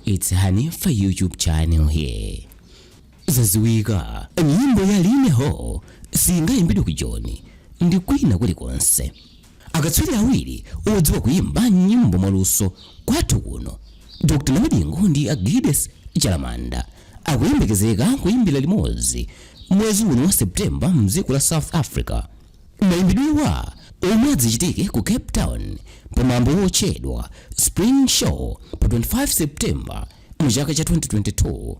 It's Hanifa YouTube channel here. Zaziwika, nyimbo ya Lineho singayimbidwe ku Joni ndi kwina kulikonse. Akatswiri awiri odziwa kuyimba nyimbo mwaluso kwathu kuno, Dr Namadingo ndi Agides Chalamanda, akuyembekezeka kuyimbira limodzi mwezi uno wa September mdziko la South Africa. Mayimbidwewa, omwe adzichitike ku Cape Town pamwambo wotchedwa Spring Show pa 25 September mchaka cha 2022,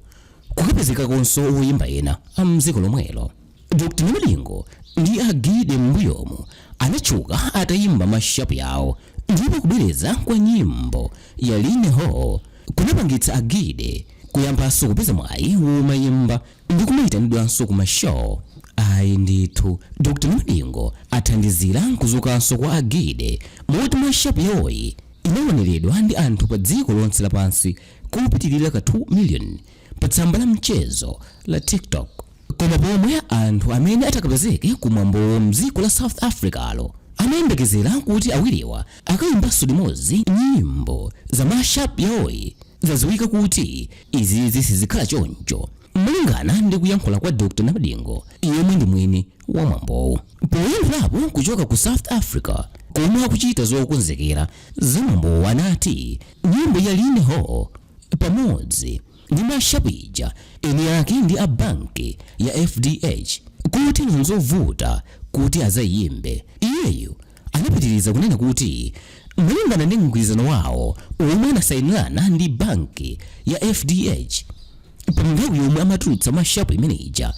kukapezekakonso woyimba ena a mdziko lomwelo. Dr Namadingo ndi Agide m'mbuyomu anatchuka atayimba mashup yawo, ndipo kubwereza kwa nyimbo ya Lineho kunapangitsa Agide kuyambanso kupeza mwayi womayimba ndi kumayitanidwanso ku mashow. Ayi ndithu, Dr Namadingo athandizira kuzukanso kwa Agide, moti mashup yawoyi inaoneredwa ndi anthu pa dziko lonse lapansi kupitirira ka 2 million pa tsamba la mchezo la TikTok. Koma pomwe anthu amene atakapezeke kumwambowo mdziko la South Africalo amayembekezera kuti awiriwa akayimbanso limodzi nyimbo za mashup yawoyi, zadziwika kuti izizi sizikhala choncho, malingana ndi kuyankhula kwa Dr Namadingo, yemwe ndi mwini wa mwambowu. Poyankhulapo kuchoka ku South Africa komwe akuchita zokonzekera za mwambowu, anati nyimbo ya Lineho pamodzi ndi mashup ija eni ake ndi a banki ya FDH, kuti nzovuta kuti azayimbe. Iyeyu anapitiriza kunena kuti malingana ndi mgwirizano wawo omwe anasayinirana ndi banki ya FDH pa nthawi yomwe amatulutsa mashup imene ija,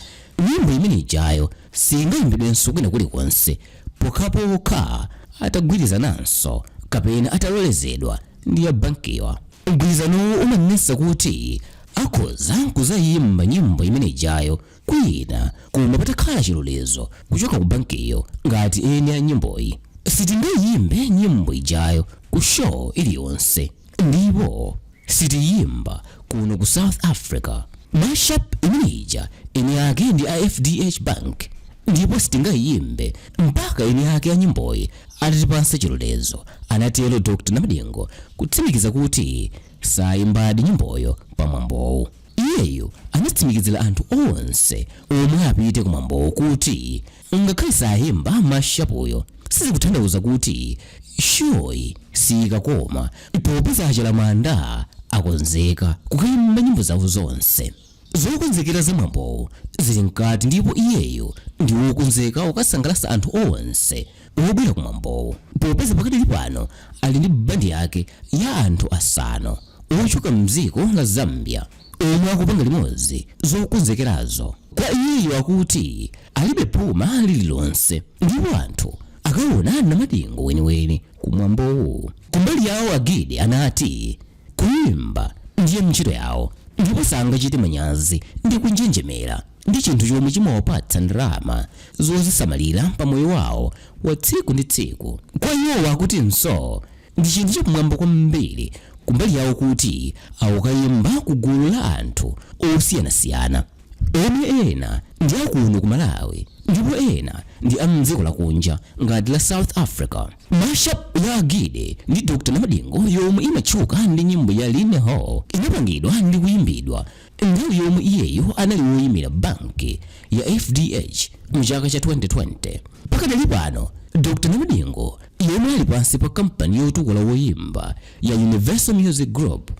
nyimbo imene ijayo singayimbidwenso kwina kulikonse pokhapokha atagwirizananso kapena atalolezedwa ndi ya bankiwa. Mgwirizanowo umanenetsa kuti akhoza kuzayimba nyimbo imene ijayo kwina, koma patakhala chilolezo kuchoka ku bankiyo ngati eni a nyimboyi. "Sitingayimbe nyimbo ijayo ku show iliyonse ndipo sitiyimba kuno ku South Africa. Mashup imene ija eni ake ndi a FDH Bank ndipo sitingayimbe mpaka eni ake a nyimboyi atatipatsa chilolezo," anatero Dr Namadingo, kutsimikiza kuti sayimbadi nyimboyo pamwambowu. Iyeyu anatsimikizira anthu onse omwe apite kumwambowu kuti ngakhale sayimba mashupuyo, sizikutanthauza kuti showyi sikakoma, popeza Achalamanda akonzeka kukayimba nyimbo zawo zonse. Zokonzekera za mwambowu zili mkati ndipo iyeyo ndi wokonzeka kukasangalatsa anthu onse obwera kumwambowu, popeza pakadali pano ali ndi bandi yake ya anthu asanu ochoka mdziko la Zambia omwe akupanga limodzi zokonzekerazo. Kwa iyeyo akuti alibe phuma lililonse ndipo anthu akaona Namadingo weniweni kumwambowu. Kumbali yawo, Agide anati kuyimba ndiye ntchito yawo ndipo sangachite manyazi ndi kunjenjemera ndi chinthu chomwe chimawapatsa ndalama zozisamalira pa moyo wawo wa tsiku ndi tsiku. Kwa iwowo akutinso ndi chinthu chakumwamba kwambiri kumbali yawo kuti akukayimba ku gulu la anthu osiyanasiyana, omwe ena ndi akuno ku Malawi ndipo ena ndi a mdziko lakunja ngati la South Africa. Mashup ya Agide ndi Dr Namadingo yomwe imatchuka ndi nyimbo ya Lineho inapangidwa ndi kuyimbidwa nthawi yomwe iyeyo anali woyimira banki ya FDH mchaka cha 2020. Pakadali pano, Dr Namadingo, yomwe ali pansi pa kampani yotukula woyimba ya Universal Music Group,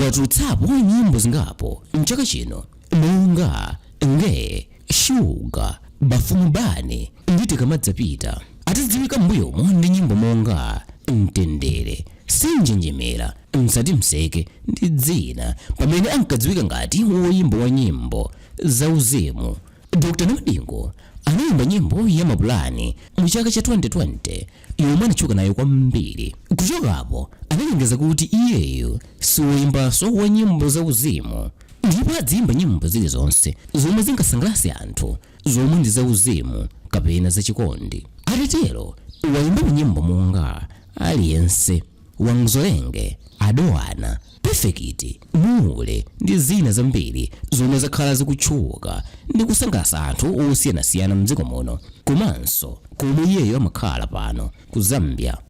watulutsapo nyimbo zingapo mchaka chino monga Nge Shuga, Bafumu Bani ndi Tikamadzapita. Atadziwika m'mbuyomo ndi nyimbo monga Mtendere, Sinjenjemera, Msati Mseke ndi dzina, pamene ankadziwika ngati woyimba wa nyimbo zauzimu, Dr Namadingo anayimba nyimbo ya Mapulani mu chaka cha 2020 yomwe anatchuka nayo kwambiri. Kuchokapo analengeza kuti iyeyo siwoyimbanso wa nyimbo zauzimu ndipo adziyimba nyimbo zilizonse zomwe zingasangalatse anthu, zomwe ndi zauzimu kapena zachikondi. Atatero wayimbapo nyimbo monga Aliyense, Wangzolenge, Adoana, Perfect, Mule ndi zina zambiri zomwe zakhala zikutchuka ndi kusangalatsa anthu osiyanasiyana mdziko muno komanso komwe iyeyo amakhala pano ku Zambia.